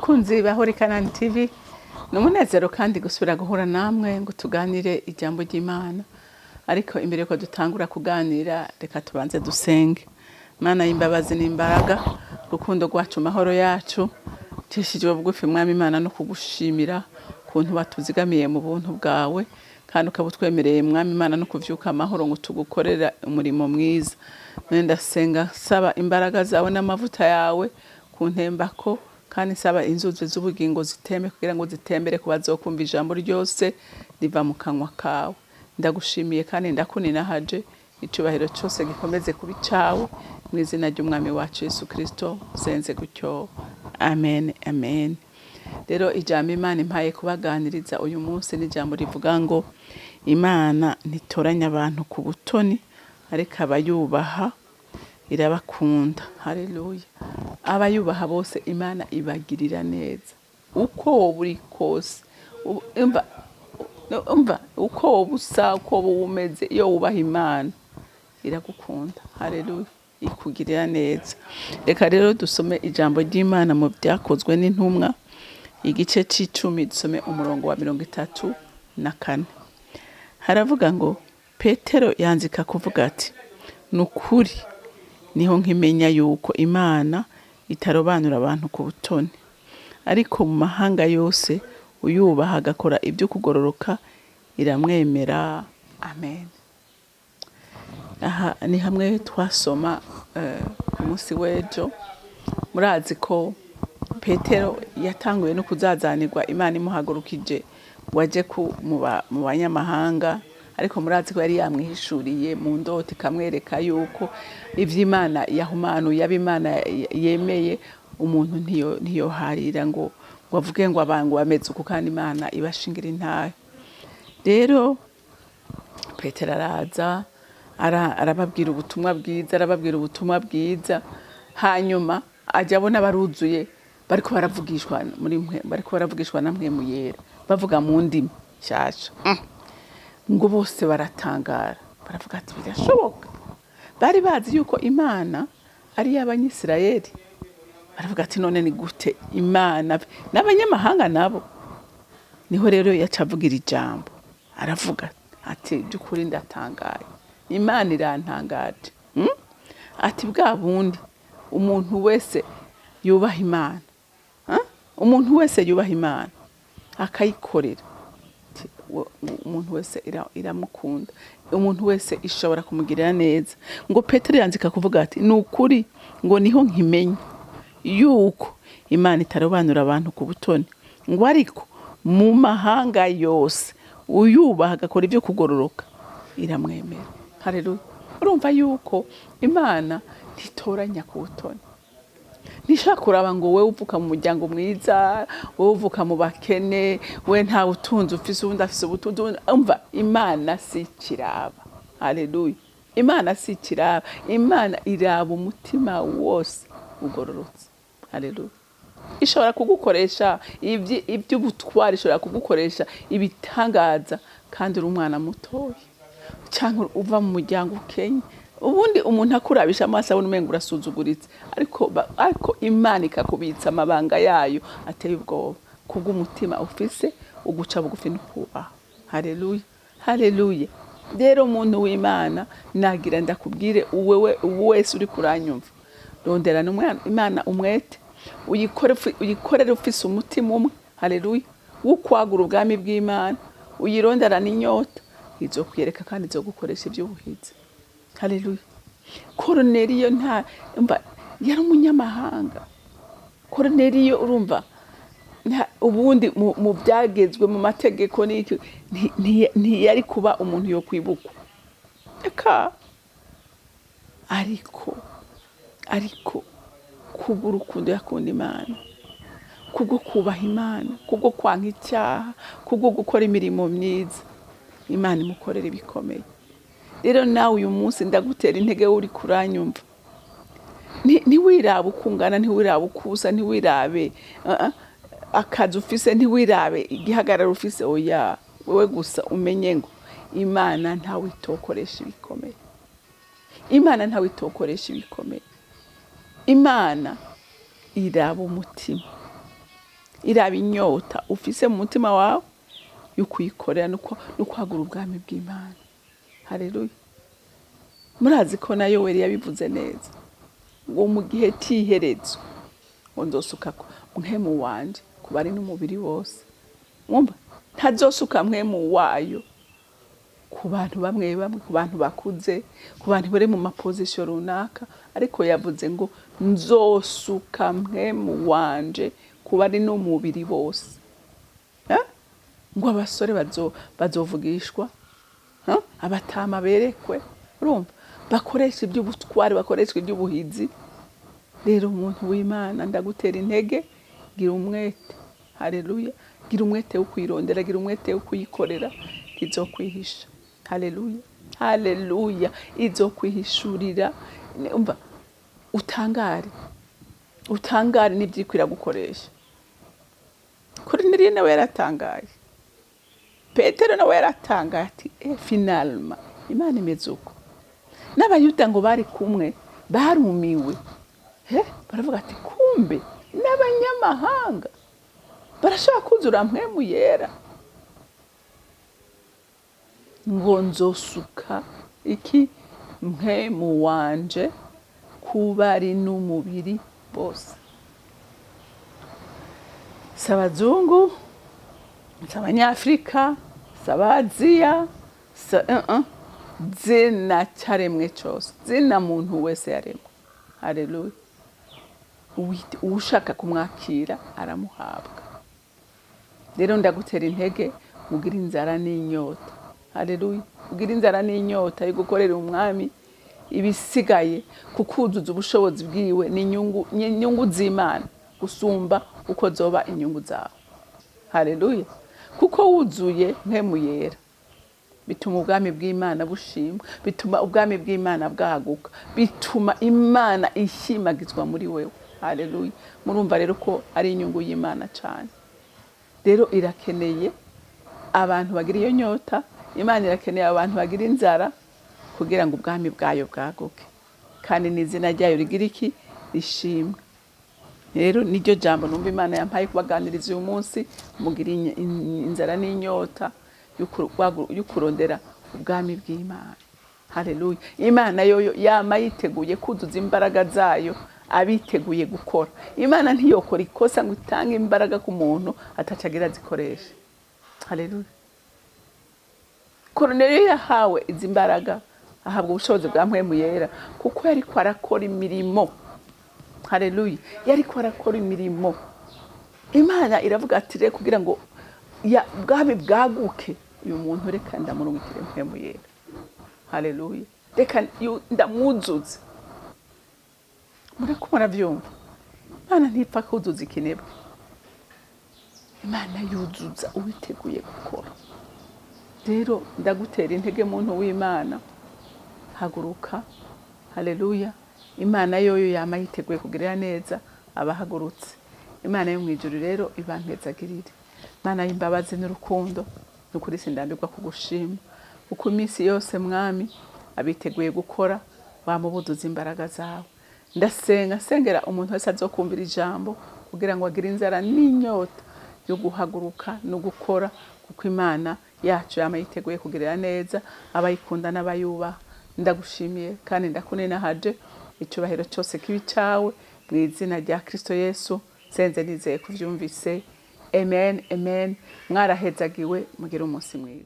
Bakunzi ba Holy Canaan TV, ni umunezero kandi gusubira guhura namwe ngo tuganire ijambo ry'Imana. Ariko imbere yuko dutangura kuganira, reka tubanze dusenge. Mana y'imbabazi n'imbaraga, rukundo rwacu, mahoro yacu, tishijwe bugufi, Mwami Imana, no kugushimira kuntu watuzigamiye mu buntu bwawe, kandi ukaba utwemereye, Mwami Imana, no kuvyuka amahoro ngo tugukorera umurimo mwiza. None ndasenga nsaba imbaraga zawe n'amavuta yawe kuntembako, kandi nsaba inzuzi z'ubugingo zitembe kugira ngo zitembere ku bazokumva ijambo ryose riva mu kanwa kawe. Ndagushimiye kandi ndakuninahaje. Icubahiro cyose gikomeze kuba icawe, mu izina ry'Umwami wacu Yesu Kristo senze gutyo, amen, amen. Rero ijambo Imana impaye kubaganiriza uyu munsi ni ijambo rivuga ngo: Imana ntitoranya abantu ku butoni, ariko abayubaha irabakunda. Haleluya! Abayubaha bose Imana ibagirira neza, uko woba uri kose. Umva, umva, uko woba usa, uko woba umeze, iyo wubaha Imana iragukunda. Haleluya! Ikugirira neza. Reka rero dusome ijambo ry'Imana mu Byakozwe n'Intumwa, igice c'icumi, dusome umurongo wa 34. Haravuga ngo: Petero yanzika kuvuga ati: "Ni ukuri niho nkimenya yuko Imana itarobanura abantu ku butoni, ariko mu mahanga yose uyubaha agakora ibyo kugororoka iramwemera." Amen. Aha ni hamwe twasoma ku munsi w'ejo. Murazi ko Petero yatanguye no kuzazanirwa, Imana imuhagurukije ngo aje mu banyamahanga. Ariko murazi ko yari yamwihishuriye mu ndoto, ikamwereka yuko ivy'Imana yahumanuye, ab'Imana yemeye, umuntu ntiyoharira ngo avuge ngo abantu bameze uku, kandi Imana ibashingira intahe. Rero Petero araza, arababwira ubutumwa bwiza, arababwira ubutumwa bwiza. Hanyuma ajya abona baruzuye, bariko baravugishwa muri mwe, bariko baravugishwa na Mpwemu Yera, bavuga mu ndimi nshasha. Ngo bose baratangara, baravuga ati: "Birashoboka?" Bari bazi yuko Imana ari iy'Abanyisirayeli. Baravuga ati: "None ni gute Imana n'abanyamahanga nabo?" Niho rero yaca avugira ijambo, aravuga ati: "By'ukuri ndatangaye, Imana irantangaje." Ati: "Bwa bundi umuntu wese yubaha Imana, umuntu wese yubaha Imana akayikorera, ati, umuntu wese iramukunda, umuntu wese ishobora kumugirira neza." Ngo Petero yanzika kuvuga ati: "Ni ukuri ngo niho nkimenya yuko Imana itarobanura abantu ku butoni, ngo ariko mu mahanga yose uyubaha agakora ibyo kugororoka iramwemera." Haleluya! Urumva yuko Imana ntitoranya ku butoni. Ntishaka kuraba ngo wowe uvuka mu muryango mwiza, wowe uvuka mu bakene, we nta butunzi ufise, uwundi afise ubutunzi. Umva, Imana si ikiraba. Haleluya! Imana si ikiraba. Imana iraba umutima wose ugororotse. Haleluya! Ishobora kugukoresha iby'ubutwari, ishobora kugukoresha ibitangaza kandi uri umwana mutoya cyangwa uva mu muryango ukenye. Ubundi umuntu akurabisha amaso abona umenga urasuzuguritse, ariko Imana ikakubitsa amabanga yayo ateye ubwoba kubw'umutima ufise uguca bugufi no kubaha. Haleluya, haleluya! Rero umuntu w'Imana, nagira ndakubwire, wewe wese uri kuranyumva, rondera Imana umwete, uyikorere ufise umutima umwe, haleluya, wo kwagura ubwami bw'Imana. Uyironderana inyota, izokwiyereka kandi izogukoresha iby'ubuhizi. Haleluya! Koroneliyo nta umva, yari umunyamahanga. Koroneliyo, urumva, ubundi mu byagezwe mu mategeko n'iki, ntiyari kuba umuntu yo kwibukwa eka. Ariko kubw'urukundo yakunda Imana, kubwo kubaha Imana, kubwo kwanka icyaha, kubwo gukora imirimo myiza, Imana imukorera ibikomeye. Rero nawe uyu munsi ndagutera intege, uri kuranyumva, ntiwirabe uko ungana, ntiwirabe uko usa, ntiwirabe akazi ufise, ntiwirabe igihagararo ufise. Oya, wewe gusa umenye ngo Imana ntawe itokoresha ibikomeye. Imana ntawe itokoresha ibikomeye. Imana iraba umutima. Iraba inyota ufise mu mutima wawe yo kuyikorera no kwagura ubwami bw'Imana. Haleluya. Murazi ko na Yoweri yabivuze neza ngo mu gihe c'iherezo ngo nzosuka mpwemu wanje ku bari n'umubiri wose. Mwumva, ntazosuka mpwemu wayo ku bantu bamwe bamwe, ku bantu bakuze, ku bantu bari mu ma position runaka, ariko yavuze ngo nzosuka mpwemu wanje ku bari n'umubiri bose. Eh? Ngo abasore bazovugishwa, huh? Abatama berekwe, urumva bakoresha iby'ubutwari, bakoresha iby'ubuhizi. Rero umuntu w'Imana, ndagutera intege, gira umwete. Haleluya. Gira umwete wo kwirondera, gira umwete wo kuyikorera, izokwihisha. Haleluya, haleluya. Izokwihishurira, umva utangare, utangare n'ibyikwira gukoresha. Korineliyo nawe yaratangaye, Petero nawe yaratangaye ati finalement Imana imeze uko. N'Abayuda ngo bari kumwe barumiwe, he baravuga ati kumbe n'abanyamahanga barashobora kuzura mpwemu yera. Ngo nzosuka iki mpwemu wanje kuba ari n'umubiri bose. Si abazungu, si abanyafurika, si abaziya, si zina cyaremwe cyose, zina muntu wese yaremwe. Haleluya. Ushaka kumwakira aramuhabwa. Rero ndagutera intege, ugira inzara n'inyota. Haleluya. Ugira inzara n'inyota yo gukorera umwami, ibisigaye kukuzuza ubushobozi bwiwe ni inyungu z'Imana gusumba uko zoba inyungu zawe. Haleluya. Kuko wuzuye mpwemu yera bituma ubwami bw'Imana bushimwa, bituma ubwami bw'Imana bwaguka, bituma Imana ishimagizwa muri wewe. Haleluya. Murumva rero ko ari inyungu y'Imana cyane. Rero irakeneye abantu bagira iyo nyota, Imana irakeneye abantu bagira inzara kugira ngo ubwami bwayo bwaguke, kandi n'izina ryayo rigira iki rishimwe. Rero niryo jambo numva Imana yampaye kubaganiriza uyu munsi, mugira inzara n'inyota yo kurondera ubwami bw'Imana. Haleluya. Imana yoyo yama yiteguye kuzuza imbaraga zayo abiteguye gukora. Imana ntiyokora ikosa ngo itange imbaraga ku muntu atacagira azikoresha. Haleluya. Koroneliyo yahawe izi mbaraga, ahabwa ubushobozi bwa mpwemu yera kuko yariko arakora imirimo. Haleluya. Yariko arakora imirimo. Imana iravuga ati rero kugira ngo ubwami bwaguke, uyu muntu reka ndamurungikire mpwemu yera. Haleluya. Reka ndamwuzuze. Muriko muravyumva? Imana ntipfa kuzuza ikinebwe. Imana yuzuza uwiteguye gukora. Rero ndagutera intege muntu w'Imana, haguruka. Haleluya. Imana yoyo yama yiteguye kugirira neza abahagurutse. Imana yo mwijuru rero ibampezagirire. Imana y'imbabazi n'urukundo, nukuri sindambirwa kugushima, kuko iminsi yose mwami abiteguye gukora wamubuduza imbaraga zawe. Ndasenga sengera umuntu wese azokumvira ijambo kugira ngo agire inzara n'inyota yo guhaguruka no gukora, kuko Imana yacu yama yiteguye kugirira neza abayikunda n'abayubaha. Ndagushimiye kandi ndakuninahaje, icyubahiro cyose kibi cyawe mu izina rya Kristo Yesu. Senze nizeye kuvyumvise. Amen, amen. Mwarahezagiwe, mugire umunsi mwiza.